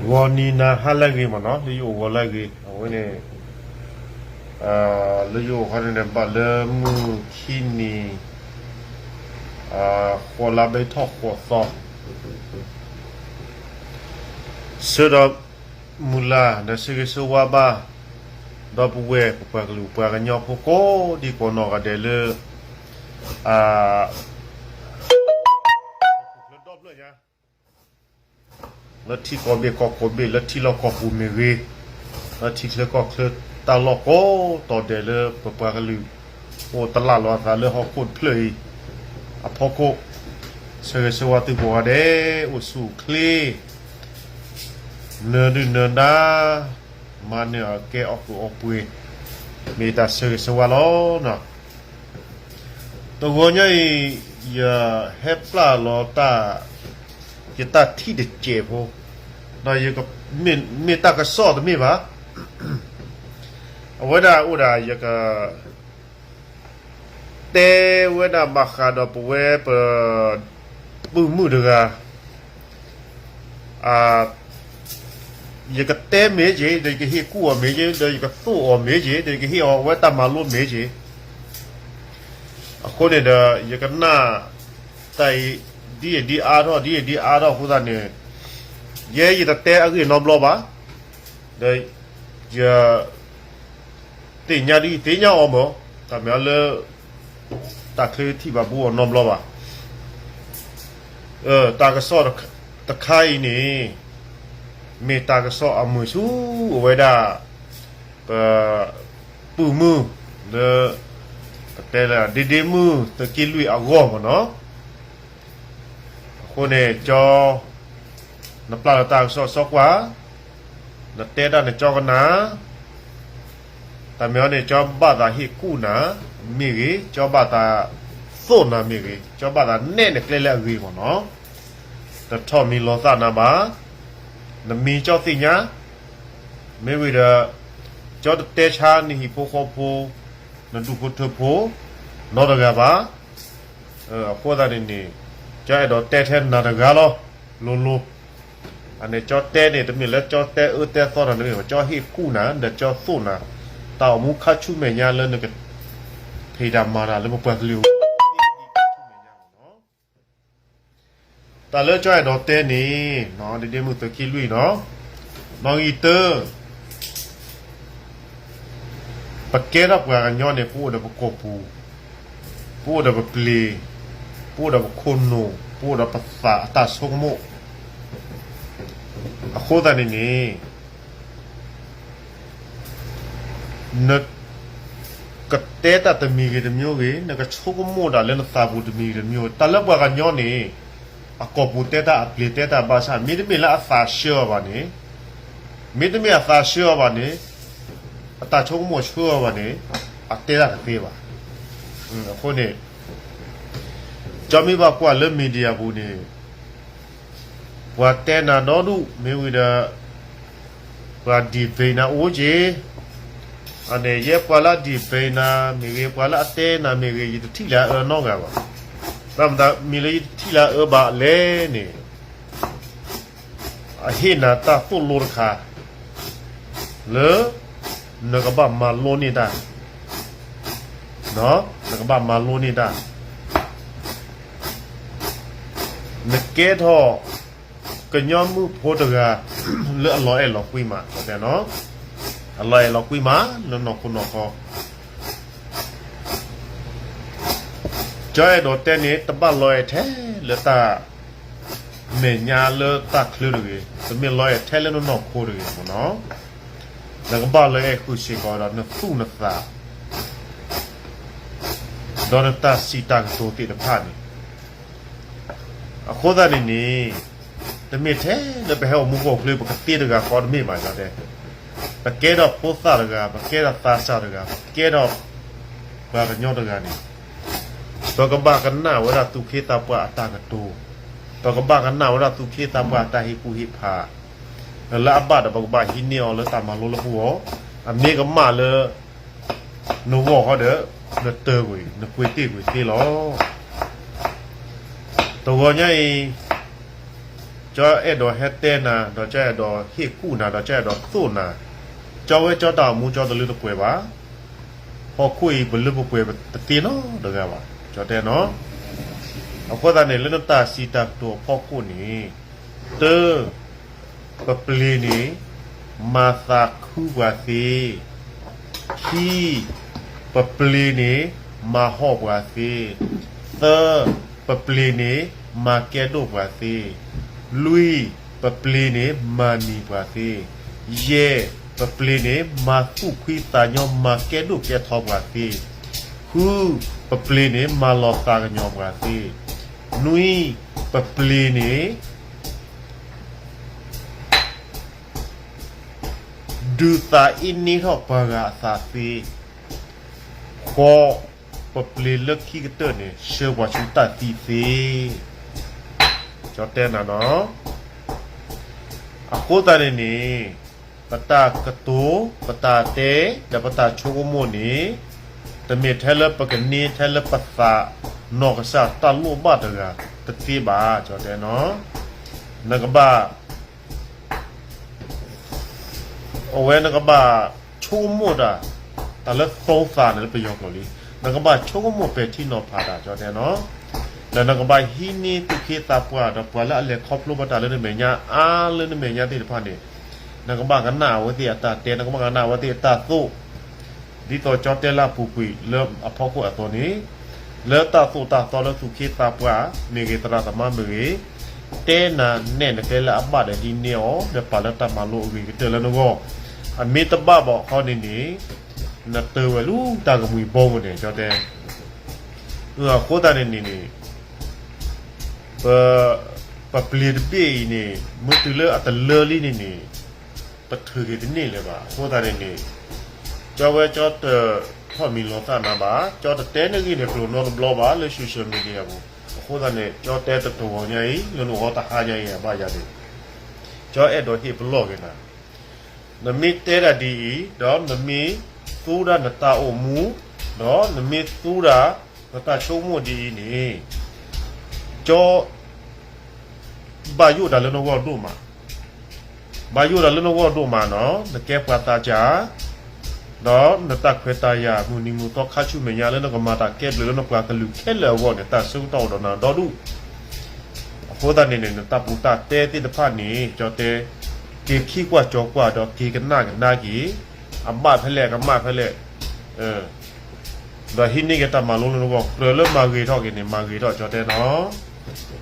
ဂီၤနံၤနၤဟါလၢအဂ့ၤမ့ၢ်နီၤ, လၢယအိၣ်ဂီၤလၢအဂ့ၤ, အဝဲန့ၣ် လၢယအိၣ်ခီန့ၣ်န့ၣ် ဘၣ်လၢမုၢ်ခံနံၤ ဃိးလါဘဲထီၣ်ဃိးသီ, ဆၢဒီးမုၢ်လၢ်ဒီးဆၢဂ့ၤဆၢဝါဘၣ် ဒီပုၢ်ဝဲၢ်ပပှၤကလုာ်ပှၤကညီဖိကိးဒံကိးနီၢ်ဂၤဒဲးလၢ လၢထံ ကီၢ်ဘ့ၣ် ကီၢ်ခိၣ်ဘ့ၣ်, လၢထံလီၢ်ကီၢ်ပူၤမ့ၢ်ဂ့ၤ, လၢထံချၢကီၢ်ချၢတၢ်လီၢ်ကိးတီၤဒဲးလၢပပှၤကလုာ် အိၣ်တလၢ်လီၤအသးလၢဟီၣ်ခိၣ်တဖျၢၣ်အံၤအဖီခိၣ်, ဆၢဂ့ၤဆၢဝါသုကိးဂၤဒဲး အိၣ်ဆူၣ်အိၣ်ချ့ နၢၤဒုၣ်နၢၤဒါ, မၤနၢၤအကဲအီၣ်ကူၣ်အီပှ့ၤ, မ့ၢ်တၢ်ဆၢဂ့ၤဆၢဝါလီၤ. တဂီၤညါအံၤ ယဟဲပျၢ်လီၤတၢ် ယတၢ်ထံၣ်တစဲးဖိ, ဒီးယက မ့ၢ်တၢ်ကစီၣ်တမ့ၢ်ဘၣ်, အဝဲဒၣ်အိၣ်ဒၣ်ယက တဲဝဲဒၣ်ဘၣ်ဃးဒီးပဝဲပ ပုၢ်မုၣ်တဂၤ, ယကတဲမ့ၢ်က့ၤ ဒီးယကဟ့ၣ်ကူၣ်အီၤမ့ၢ်က့ၤ ဒီးယကသိၣ်အီၤမ့ၢ်က့ၤ ဒီးယကဟ့ၣ်အီၤဝဲတၢ်မၤလိမ့ၢ်က့ၤ, အဃိန့ၣ်ဒီး ယကနၣ်တၢ်အံၤ ဒ်အံၤဒ်အါထီၣ် ဒ်အံၤဒ်အါထီၣ်အဃိသတးန့ၣ် ယဲယတတဲအဂ့ၢ်နီတဘျီဘၣ်, ဒီးယ သ့ၣ်ညါဒ်သ့ၣ်ညါအီၤမး, တၢ်မ့ၢ်လၢ တၢ်ချၢထံၣ်ဘၣ်ဘူအီၤနီတဘျီဘၣ်. တၢ်ကစီၣ်တခါအံၤန့ၣ် မ့ၢ်တၢ်ကစီၣ်အမုာ်ဆူအဝဲဒၣ် ပ ပုၢ်မုၣ် လၢ ပတဲလၢ ဒ့ဒ့မုၣ်သုးက့လွံၢ်အဂီၢ်မးနီၤ. အဃိန့ၣ် ကၠီ နပျၢ်လီၤတၢ်ကစီၣ်စီကွၢ်, နတဲတၢ်န့ၣ်ကၠီကနၣ်, တၢ်မ့ၢ်အီၤန့ၣ် ကၠီဘၣ်သးဟ့ၣ်ကူၣ်နၤမ့ၢ်ဂ့ၤ, ကၠီဘၣ်သးသိၣ်နၤမ့ၢ်ဂ့ၤ, ကၠီဘၣ်သးနဲၣ်နကျဲလၢအဂ့ၤမးနီၤ. တထီၣ်မံၤလီၤသးနၤဘၣ်, နမံၤကၠီသ့ၣ်ညါ, မ့ၢ်ဝံၤဒီး ကၠီတတဲဆါနဟံၣ်ဖိဃီဖိ, နဒူၣ်ဖိထၢဖိ နီတဂၤဘၣ်. အဃိသတးန့ၣ်န့ၣ် ကၠီအဲၣ်ဒိးတဲထဲနၤတဂၤလီၤ, လိၤလိၤ. အန့ၣ်ကၠီတဲန့ၣ် တမ့ၢ်လၢကၠီတဲအၢတဲသီနၤတမ့ၢ်ဘၣ်, ကၠီဟ့ၣ်ကူၣ်နၤ ဒီးကၠီသိၣ်နၤ, တၢ်အိၣ်မူခါဆူမဲာ်ညါလၢနက ဖံးတၢ်မၤတၢ်လၢပပှၤကလုာ်အဂီၢ် တၢ်လၢကၠီအဲၣ်ဒိးတဲန့ၣ် ဒ့ဒ့မုၣ်သုးက့လွံၢ်နီၤ, နီၣ်ဂံၢ်တၢ ပကဲထီၣ်ပှၤကညီန့ၣ် ပအိၣ်ဒီးပကိာ်ပူၤ, ပအိၣ်ဒီးပပျ့ၤ, ပအိၣ်ဒီးပခိၣ်နူာ်, ပအိၣ်ဒီးပသးအတၢ်ဆိကမိၣ်, အဃိသတးန့ၣ်န့ၣ် နကတဲတၢ်တမံၤဂ့ၤတမံၤဂ့ၤ, နကဆိကမိၣ်တၢ်လၢနသးပူၤတမံၤဂ့ၤတမံၤဂ့ၤ, တၢ်လၢပှၤကညီန့ၣ် အကိာ်ပူၤတဲတၢ် အပျ့ၤတဲတၢ်ဘၣ်ဆၣ် မ့တမ့ၢ်လၢအသးဆှၢအီၤဘၣ်န့ၣ်, မ့တမ့ၢ်အသးဆှၢအီၤဘၣ်န့ၣ်, အတၢ်ဆိကမိၣ်ဆှၢအီၤဘၣ်န့ၣ် အတဲတၢ်တသ့ဘၣ်. အဃိန့ၣ် ကၠီမ့ၢ်ဘၣ်ကွၢ်လၢ media ပူၤန့ၣ် ပှၤတဲနၤဒီဒူၣ် မ့ၢ်ဝံၤဒီး ပှၤ debate နၤအိၣ်က့ၤ, အန့ၣ် ယဲပှၤလၢအ debate နၤမ့ၢ်ဂ့ၤ ပှၤလၢအတဲနၤမ့ၢ်ဂ့ၤ ယတထံၣ်လၢအအၢနီတဂၤဘၣ်. ဘၣ်မတၤမံၤလၢယတထံၣ်လၢအအၢဘၣ်လဲၣ်န့ၣ် အဟ့ၣ်နၤတၢ်သိၣ်လိတခါ လၢ နကဘၣ်မၤလိန့ၢ်တၢ်, နကဘၣ်မၤလိန့ၢ်တၢ်, နကဲထီၣ် ကညီမုၣ်ဖိတဂၤ လၢအလီၤအဲၣ်လီၤကွံမး, အလီၤအဲၣ်လီၤကွံမး လၢနီၢ်ခိနီၢ်ခီ ကၠီအဲၣ်ဒိးတဲန့ၣ် တဘၣ်လီၤအဲၣ်ထဲလၢတၢ်မဲာ်ညါလၢတၢ်ချၢတဂ့ၤ, တမ့ၢ်လီၤအဲၣ်ထဲလၢနနီၢ်ခိတဂ့ၤမ့ၢ်နီၤ, နကဘၣ်လီၤအဲၣ်ဃုာ်စ့ၢ်ကီးဒီးနသူၣ်နသး ဒီးနတၢ်စံးတၢ်ကတိၤသ့ၣ်တဖၣ်န့ၣ် အဃိသတးန့ၣ်န့ၣ် တမ့ၢ်ထဲလၢပဟဲအိၣ်မူကီၢ်ချၢ ပကသ့တဂၤဃီတမ့ၢ်ဘၣ်, ပကဲထီၣ်ဖိသၣ်တဂၤ, ပကဲထီၣ်သးစၢ်တဂၤ, ပကဲထီၣ်ပှၤကညီတဂၤန့ၣ် ပကဘၣ်ကနၣ်ဝဲဒၣ်သူၣ်က့သးပှၢ်အတၢ်ကတိၤ, ပကဘၣ်ကနၣ်ဝဲဒၣ်သူၣ်က့သးပှၢ်အတၢ်ဟ့ၣ်ကူၣ်ဟ့ၣ်ဖး, လၢအဘၣ်ဒီးပကဘၣ်ဟံးန့ၢ်အီၤလၢတၢ်မၤလိလၢပဂီၢ်, အမ့ၢ်ကမၣ်လၢ နဂီၢ်ဃီဒီး နတၢၢ်ကွံာ် နကွ့တ့ၢ်ကွံာ်သ့လီၤ. တဂီၤညါအံၤ ကၠီအဲၣ်ဒိးဟဲတဲနၤ ဒီးကၠီအဲၣ်ဒိးဟ့ၣ်ကူၣ်နၤ ဒီးကၠီအဲၣ်ဒိးသိၣ်နၤ, ကၠီဝဲကၠီတၢ်အိၣ်မူကၠီတလၢတပှဲၤဘၣ်. ဟီၣ်ခိၣ်အံၤပလၢပပှဲၤတသ့နီတဂၤဘၣ် ကၠီတဲနီၤ. အဃိသတးန့ၣ် လၢနတၢ်စံးတၢ်ကတိၤအဖီခိၣ်န့ၣ်, တၢ, ပပျ့ၤန့ၣ် မၤသးခုပှၤသ့, ခံ, ပပျ့ၤန့ၣ် မၤဟီၣ်ပှၤသ့, သၢ, ပပျ့ၤန့ၣ် မၤကဲဒိၣ်ပှၤသ့, လွံၢ်, ပပျ့ၤန့ၣ် မၤနံၤပှၤသ့, ယဲၢ်, ပပျ့ၤန့ၣ် မၤသူၣ်ဖှံသးညီ မၤကဲဒိၣ်ကဲထီပှၤသ့, ဃု, ပပျ့ၤန့ၣ် မၤလီၤသးကညီၤပှၤသ့, နွံ, ပပျ့ၤန့ၣ် ဒုးသးအ့န့ထီၣ်ပှၤဂၤအသးသ့, ဃိး, ပပျ့ၤလၢခံကတၢၢ်န့ၣ် ဆှၢပှၤဆူတၢ်သံသ့, ကၠီတဲနၤနီၤ. အဃိသတးန့ၣ်န့ၣ်, ပတၢ်ကတိၤ, ပတၢ်တဲ, ဒီးပတၢ်ဆိကမိၣ်န့ၣ်, တမ့ၢ်ထဲလၢပကန့ၢ်ထဲလၢပသးနီၢ်ကစၢ်တၢ်လိၣ်ဘၣ်တဂၤတသ့ဘၣ် ကၠီတဲနီၤ. နကဘၣ် အဝဲနကဘၣ်ဆိကမိၣ်တၢ်, တၢ်လၢသိသးန့ၣ်လၢပယီၤကျိာ်လံ, နကဘၣ်ဆိကမိၣ်ပဲာ်ထံနီၤဖးတၢ် ကၠီတဲနီၤ, ဒီးနကဘၣ်ဟံးန့ၢ်သူၣ်က့သးပှၢ် ဒီးပှၤလၢအလဲၤခီဖျိဘၣ်တၢ်လၢနမဲာ်ညါအါလၢနမဲာ်ညါသ့ၣ်တဖၣ်န့ၣ်, နကဘၣ်ကနၣ်အဝဲသ့ၣ်အတၢ်တဲ နကဘၣ်ကနၣ်အဝဲသ့ၣ်အတၢ်သိၣ် ဒ်သိးကၠီတဲလၢအပူၤကွံာ်လၢအဖီခိၣ်အသိးန့ၣ်, လၢတၢ်သိၣ်တၢ်သီလၢသူၣ်က့သးပှၢ်မ့ၢ်ဂ့ၤ သရၣ်သမါမ့ၢ်ဂ့ၤ, တဲနၤနဲၣ်နတဲလၢအဘၣ်ဒီးဒ်န့ၣ်အီၤ ဒီးပာ်လၢတၢ်မၤလိအဂ့ၤကတၢၢ်လၢနဂီၢ်, အမ့ၢ်တဘၣ်ဘၣ်ခီန့ၣ်န့ၣ်, နတၢ်ဝဲလၢတၢ်ကမှံၤဘီပူၤန့ၣ် ကၠီတဲ, အဃိသတးန့ၣ်န့ၣ်န့ၣ် ပ, ပပျ့ၤတဘ့ၣ်အံၤန့ၣ် မ့ၢ်တုၤလၢအတလၢလံန့ၣ်န့ၣ်, ပထုးက့ၤတန့ၢ်လၢၤဘၣ်. အဃိသတးန့ၣ်န့ၣ်, ကၠီဝဲကၠီတထီၣ်မံၤလီၤသၣ်နၤဘၣ်, ကၠီတတဲန့ၢ်ဂ့ၢ်န့ၣ် ကျိၤနီတဘျီဘၣ်လၢ social media ပူၤ, အဃိသတးန့ၣ် ကၠီတဲတတဝီၤညါအံၤ လၢနဂီၢ်တဟါညါအံၤ အဘၣ်ယၤန့ၣ်, ကၠီအဲၣ်ဒိးဟ့ၣ်ပလီၢ်က့ၤနၤ, နမ့ၢ်တဲဒၣ်ဒ်အံၤ, ဒီးနမ့ၢ်သူဒၣ်နတၢ်အိၣ်မူ, ဒီးနမ့ၢ်သူဒၣ်နတၢ်ဆိကမိၣ်ဒ်အံၤန့ၣ်, ကၠီ ဘၣ်ယိၣ်တၢ်လၢနဂီၢ်ဒိၣ်မး, ဘၣ်ယိၣ်တၢ်လၢနဂီၢ်ဒိၣ်မးနီၤ, နကဲပှၤသးစၢ်, ဒီးနတၢ်ခွဲးတၢ်ယာ် မုၢ်နံၤမုၢ်သီခါဆူမဲာ်ညါလၢ နကမၤတၢ်ကဲဘျုးလၢနပှၤကလုာ်ခဲလၢာ်အဂီၢ်န့ၣ် တၢ်ဆၢကတီၢ်အိၣ်ဒီးနၤဒီဒူၣ်, အဃိသတးန့ၣ်န့ၣ် နတၢ်ပူၤတၢ်တဲသ့ၣ်တဖၣ်န့ၣ် ကၠီတဲ, က့ၤခံကွၢ်ကၠီကွၢ်ဒီးက့ၤကနၣ်ကဒါက့ၤ, အဘၣ်ဖဲလဲၣ် အကမၣ်ဖဲလဲၣ်, ဒီးဟံးန့ၢ်က့ၤတၢ်မၤလိလၢနဂီၢ်, ကြၢးလၢမၤဂ့ၤထီၣ်က့ၤန့ၣ် မၤဂ့ၤထီၣ် ကၠီတဲနီၤ,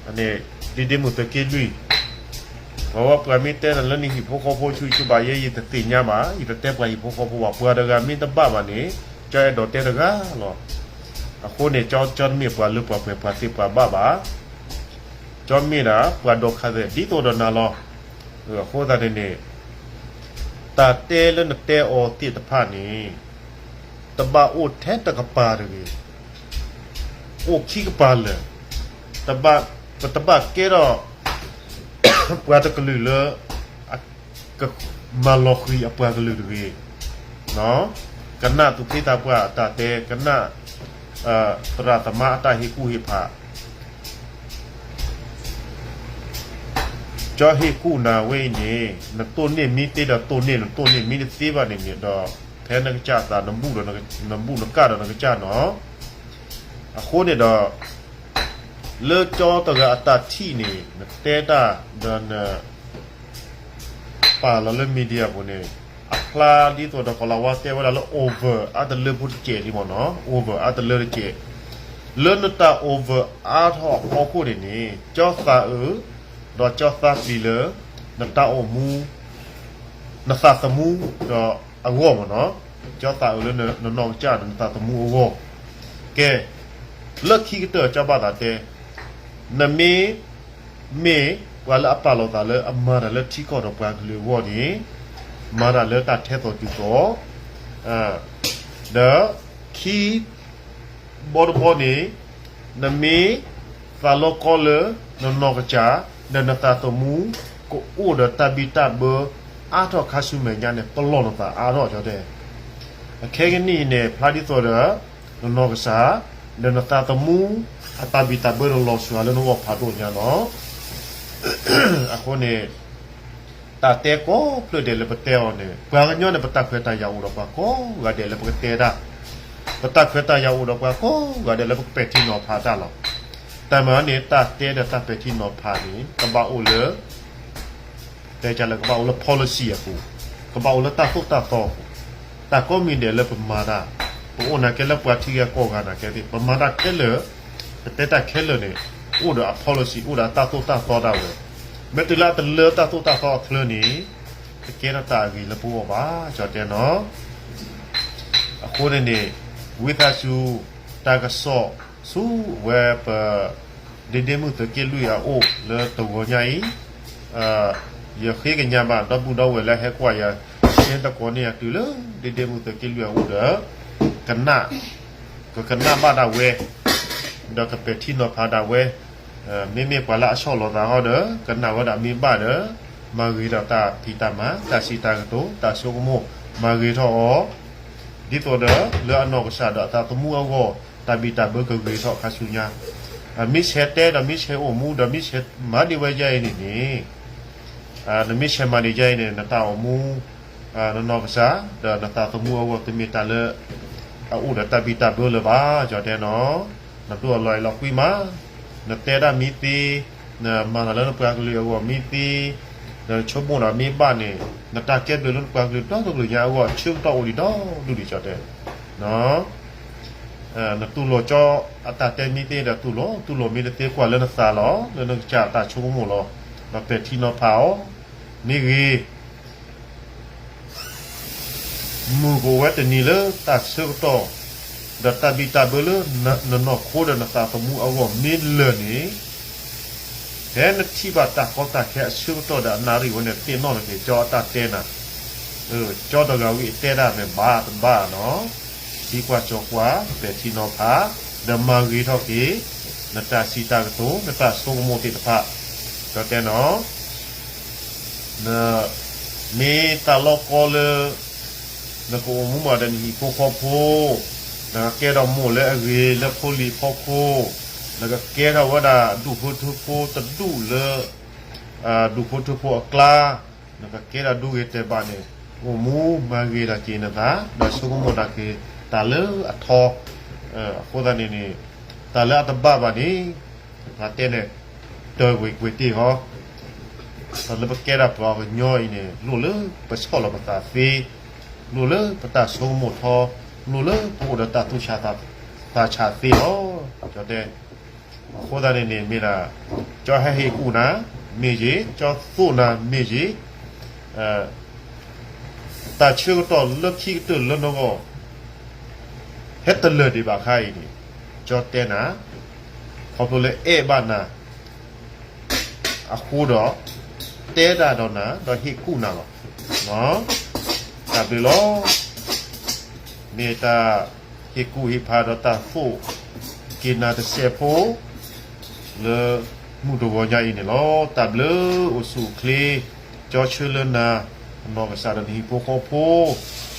န့ၣ်, ဒ်ဒ့မုၢ်သုးက့လွံၢ်, ပှၤဝဲပှၤမ့ၢ်တဲနၤလၢနဟံၣ်ဖိဃီဖိဆူ ဆူဘၣ်ယဲ ယတသ့ၣ်ညါဘၣ်, ယတတဲပှၤဟံၣ်ဖိဃီဖိဘၣ်, ပှၤတဂၤမ့ၢ်တဘၣ်ဘၣ်န့ၣ်, ကၠီအဲၣ်ဒိးတဲတဂၤလီၤ. အဃိန့ၣ် ကၠီ, ကၠီတမ့ၢ်ပှၤလၢပှၤပှဲၤပှၤသ့ပှၤဘၣ်ဘၣ်, ကၠီမ့ၢ်ဒၣ်ပှၤဒီးခးသဲးဒ်သိးဒီးနၤလီၤ. အဃိသတးန့ၣ်န့ၣ်, တၢ်တဲလၢနတဲအီၤသ့ၣ်တဖၣ်န့ၣ်, တဘၣ်အိၣ်ထဲတကပၤတဂ့ၤ, အိၣ်ခံကပၤလၢာ်, ပတဘၣ်ကဲထီၣ် ပှၤတကလုာ်လၢ ကမၤလီၤဃံၤအပှၤကလုာ်တဂ့ၤ, ကနၣ်သူၣ်က့သးပှၢ်အတၢ်တဲ, ကနၣ် သရၣ်သမါအတၢ်ဟ့ၣ်ကူၣ်ဟ့ၣ်ဖး, ကၠီဟ့ၣ်ကူၣ်နၤဝဲအံၤန့ၣ် နတိၢ်န့ၢ်မ့ၢ်သ့ဒီးတိၢ်န့ၢ်, နတိၢ်န့ၢ်မ့ၢ်တသ့ဘၣ်န့ၣ်န့ၣ်ဒီး ဖဲနကစၢ်သး နဘူၣ်ဒီးနကၢ်ဒီးနကစၢ်နီၤ. အဃိန့ၣ်ဒီး လၢကၠီတဂၤအတၢ်ထံၣ်န့ၣ် နတဲတၢ်ဒီးန ပာ်လီၤလၢ media ပူၤန့ၣ် အဖျါဒ်သိးဒီး ကီၤလၤဝါတဲဝဲဒၣ်လၢ over အါတလၢဖိတစဲးဒ်မ့ၢ်နီၤ, over အါတလၢတစဲး, လၢနတၢ် over အါထီၣ်အဖီခိၣ်န့ၣ်န့ၣ် ကၠီသးအုး ဒီးကၠီသးပျံၤလၢ နတၢ်အိၣ်မူ နသးသမူဒီးအဂီၢ်မ့ၢ်နီၤ, ကၠီသးအုးလၢနနီၢ်ကစၢ်ဒီးနသးသမူအဂီၢ်. ကဲ, လၢခံကတၢၢ်ကၠီဘၣ်သးတဲ, နမ့ၢ် မ့ၢ်ပှၤလၢအပာ်လီၤသးလၢအမၤတၢ်လၢထံကီၢ်ဒီးပှၤကလုာ်အဂီၢ်န့ၣ်, မၤတၢ်လၢတၢ်ထဲသိးတုၤသိး, ဒီး ခံ ဘီတဘီန့ၣ်, နမ့ၢ်သးလီကီလၢ နနီၢ်ကစၢ် ဒီးနသးသမူ ကအိၣ်ဒီးတၢ်ဘံၣ်တၢ်ဘၢ အါထီၣ်ခါဆူမဲာ်ညါန့ၣ် ပလီၢ်နသးအါထီၣ်ကၠီတဲ. အခဲကနံၣ်အံၤန့ၣ် ဖျါဒ်သိးဒီး နနီၢ်ကစၢ် ဒီးနသးသမူ အတၢ်ဘံၣ်တၢ်ဘၢန့ၣ်လီၤစှၤလၢနဂီၢ်ဖးဒိၣ်ညါလီၤ. အဃိန့ၣ် တၢ်တဲကိးဖျၢၣ်ဒဲးလၢပတဲအီၤန့ၣ် ပှၤကညီန့ၣ် ပတၢ်ခွဲးတၢ်ယာ်အိၣ်ဒီးပှၤကိးဂၤဒဲးလၢပကတဲတၢ်, ပတၢ်ခွဲးတၢ်ယာ်အိၣ်ဒီးပှၤကိးဂၤဒဲးလၢပကပဲာ်ထံနီၤဖးတၢ်လီၤ. တၢ်မၤန့ၣ် တၢ်တဲဒီးတၢ်ပဲာ်ထံနီၤဖးန့ၣ် ကဘၣ်အိၣ်လၢ တဲကလၢကဘၣ်အိၣ်လၢ policy အပူၤ, ကဘၣ်အိၣ်လၢတၢ်သိၣ်တၢ်သီအပူၤ, တၢ်ကိးမံၤဒဲးလၢပမၤတၢ်, ပအိၣ်နာ်ကဲလၢပှၤထံဂၤကီၢ်ဂၤနာ်ကဲသ့ၣ် ပမၤတၢ်ခဲလၢာ်, ပတဲတၢ်ခဲလၢာ်န့ၣ် အိၣ်ဒီးအ policy အိၣ်ဒီးအတၢ်သိၣ်တၢ်သီဒၣ်ဝဲ, မ့ၢ်တုၤလၢအတလၢတၢ်သိၣ်တၢ်သီအချၢန့ၣ် တကဲထီၣ်တၢ်အဂ့ၤလၢပဂီၢ်ဘၣ် ကၠီတဲနီၤ. အဃိန့ၣ်န့ၣ် ဝံသးစူၤ တၢ်ကစီၣ်ဆူဝဲပ ဒ့ဒ့မုၣ်သုးက့လွံၢ်အအိၣ်လၢတဂီၤညါအံၤ, ယဃ့ကညးဘၣ်ဒီပုၢ်ဒီဝဲၢ်လၢဟဲကွၢ်ယၤ ရှဲတကိးန့ၢ်ယၤတုၤလၢ ဒ့ဒ့မုၣ်သုးက့လွံၢ်အအိၣ်ဒီး ကနၣ်, ကကနၣ်ဘၣ်ဒၣ်ဝဲ, ဒီးကပဲာ်ထံနီၤဖးဒၣ်ဝဲ, မ့မ့ၢ်ပှၤလၢအဆီၣ်လီၤသးဟီဒီး ကနၣ်ဝဲဒၣ်မ့ၢ်ဘၣ်ဒီး မၤဂ့ၤထီၣ်တၢ်ဖံးတၢ်မၤ တၢ်စံးတၢ်ကတိၤ တၢ်ဆိကမိၣ် မၤဂ့ၤထီၣ်အီၤ ဒ်သိးဒီးလၢအနီၢ်ကစၢ်ဒီးအသးသမူအဂီၢ် တၢ်ဘံၣ်တၢ်ဘၢကဂ့ၤထီၣ်ခါဆူညါ, မ့ၢ်ဆဲးတဲဒီးမ့ၢ်ဆဲးအိၣ်မူဒီးမ့ၢ်ဆဲးမၤဒံးဝဲယဲအံၤန့ၣ်န့ၣ်, နမ့ၢ်ဆဲးမၤဒံးယဲအံၤန့ၣ် နတၢ်အိၣ်မူ နနီၢ်ကစၢ် ဒီးနသးသမူအဂီၢ် တမ့ၢ်တၢ်လၢ အအိၣ်ဒီးတၢ်ဘံၣ်တၢ်ဘၢလၢၤဘၣ် ကၠီတဲနီၤ, နဒိၣ်အလီၤအဲၣ်လီၤကွံမး, နတဲဒၣ်မ့ၢ်သ့, နမၤတၢ်လၢနပှၤကလုာ်အဂီၢ်မ့ၢ်သ့, ဒီးနဆိကမိၣ်ဒီးမ့ၢ်ဘၣ်န့ၣ် နတၢ်ကဲဘျုးလၢနပှၤကလုာ်ဒီတကလုာ်ညါအဂီၢ် ဆၢကတီၢ်အိၣ်ဒံးဒီဒူၣ်ဒံး ကၠီတဲ နတူၢ်လိာ်ကၠီအတၢ်တဲမ့ၢ်သ့ဒီးတူၢ်လိာ်, တူၢ်လိာ်မ့ၢ်တသ့ကွၢ်လၢနသးလီၤ, လၢနကစၢ်အတၢ်ဆိကမိၣ်လီၤ, ဒီးပဲာ်ထံနီၤဖးအီၤ, မ့ၢ်ဂ့ၤ မုၢ်ကအိၣ်ဝဲတနံၤလၢတၢ်ဆၢကတီၢ်, ဒီးတၢ်ဘံၣ်တၢ်ဘၢလၢနနီၢ်ခိဒီးနသးသမူအဂီၢ်မ့ၢ်လၢာ်န့ၣ်, ဖဲနထံၣ်ဘၣ်တၢ်ကီတၢ်ခဲအဆၢကတီၢ်ဒီးအနၣ်ရံၣ်ဝဲန့ၣ် သ့ၣ်နီၣ်နက့ၤ ကၠီအတၢ်တဲနၤ, ကၠီတဂၤဝံၤအတဲဒၣ်မ့ၢ်ဘၣ်တဘၣ်နီၤ, သံကွၢ်ကၠီကွၢ် ပဲာ်ထံနီၤဖး, ဒီးမၤဂ့ၤထီၣ်က့ၤ နတၢ်စံးတၢ်ကတိၤ နတၢ်ဆိကမိၣ်သ့ၣ်တဖၣ်, ကၠီတဲနီၤ မ့ၢ်တၢ်လီၢ်ကီလၢ နကအိၣ်မူမးဒီးနဟံၣ်ဖိဃီဖိ, နကကဲထီၣ်မိၢ်လၢအဂ့ၤလၢဖိလံၤဖီခိၣ်, နကကဲထီၣ်ဝဲဒၣ်ဒူၣ်ဖိထၢဖိတဒူၣ်လၢ ဒူၣ်ဖိထၢဖိအကျါ, နကကဲထီၣ်ဒူဂ့ၤတဲာ်ဘၣ်န့ၣ်, အိၣ်မူမၤဂ့ၤထီၣ်က့ၤနသး, ဒီးဆိကမိၣ်ထီၣ်က့ၤတၢ်လၢအထီ, အဃိသတးန့ၣ်န့ၣ်, တၢ်လၢအတဘၣ်ဘၣ်န့ၣ်, ပှၤတဲန့ၣ်, တၢ်ဝ့ၤကွ့ၤတ့ၢ်ဃီ, တၢ်လၢပကဲဒၣ်ပှၤကညီအံၤန့ၣ် လိၣ်လၢပဆီၣ်လီၤပသးသ့, လိၣ်လၢပတၢ်ဆိကမိၣ်ထီ, လိၣ်လၢပအိၣ်ဒီးတၢ်သူၣ်ဆးသးဆးသ့လီၤ, ကၠီတဲ အဃိသတးန့ၣ်န့ၣ် မ့ၢ်ဒၣ် ကၠီဟဲဟ့ၣ်ကူၣ်နၤ, မ့ၢ်ယ့ၤ, ကၠီသိၣ်နၤ မ့ၢ်ယ့ၤ, တၢ်ဆၢကတီၢ်လၢခံကတၢၢ်လၢနဂီၢ် ဟဲတလၢာ်ဒံးဘၣ်ခါအံၤန့ၣ်, ကၠီတဲနၤ, ခီဖျိလၢအဲၣ်ဘၣ်နၤ အဃိဒီး တဲဒၣ်ဒီးနၤ ဒီးဟ့ၣ်ကူၣ်နၤလီၤ. တၢ်ဘျုးလီၤ. မ့ၢ်တၢ်ဟ့ၣ်ကူၣ်ဟ့ၣ်ဖးဒီးတၢ်သိၣ်က့ၤနၤတစဲးဖိ လၢမုၢ်တဂီၤညါအံၤန့ၣ်လီၤ. တၢ်ဘျုးအိၣ်ဆူၣ်အိၣ်ချ့ ကၠီဆၢလၢနၤ, နနီၢ်ကစၢ်ဒီးနဟံၣ်ဖိဃီဖိ,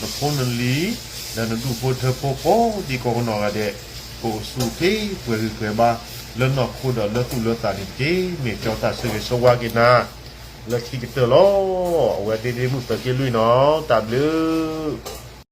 နဖိနလံၤ, ဒီးနဒူၣ်ဖိထၢဖိကိးဒံကိးကနီၢ်ဂၤဒဲး, ကအိၣ်ဆူၣ်အိၣ်ချ့ပှဲၤဂံၢ်ပှဲၤဘါ လၢနီၢ်ခိဒီးလၢသူၣ်လၢသးန့ၣ်တက့ၢ်. မ့ၢ်ကၠီတၢ်ဆၢဂ့ၤဆၢဝါက့ၤနၤ လၢခံကတၢၢ်လီၤ. အဝဲသ့ၣ်ဒ့မုၣ်သုးက့လွံၢ်နီၤ, တၢ်ဘျုး